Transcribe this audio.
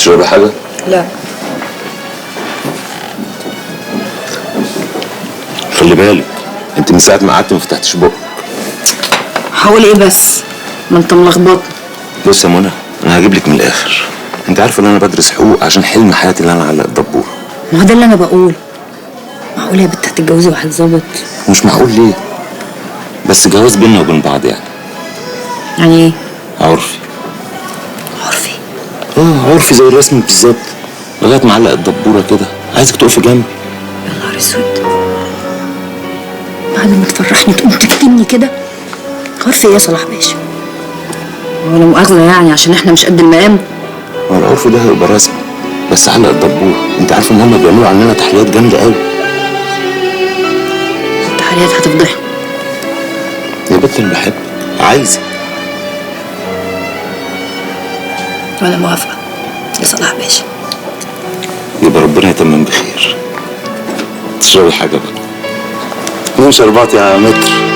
تشربي حاجة؟ لا. خلي بالك، انت من ساعة ما قعدت ما فتحتش بقك. هقول ايه بس؟ ما انت ملخبطني. بص يا منى، انا هجيب لك من الاخر. انت عارفه ان انا بدرس حقوق عشان حلم حياتي اللي انا اعلق الدبوره. ما هو ده اللي انا بقوله. معقول يا بنت هتتجوزي واحد ظابط؟ مش معقول ليه؟ بس جواز بينا وبين بعض يعني. يعني ايه؟ عرفي. عرفي؟ اه عرفي زي الرسم بالظبط، لغاية ما اعلق الدبوره كده. عايزك تقفي جنبي. يا نهار اسود، بعد ما تفرحني تقوم تكتمني كده؟ عرفي ايه يا صلاح باشا؟ ولا مؤاخذة يعني عشان احنا مش قد المقام. ما العرف ده هيبقى رسمي، بس علق الدبوره. انت عارفه ان هم بيعملوا عننا تحليات جامدة قوي. التحليات هتفضحنا يا بنت. انا بحبك، عايزك. وانا موافقة يا صلاح باشا. يبقى ربنا يتمم بخير. تشربي حاجة بقى؟ 2 شربات يا متر.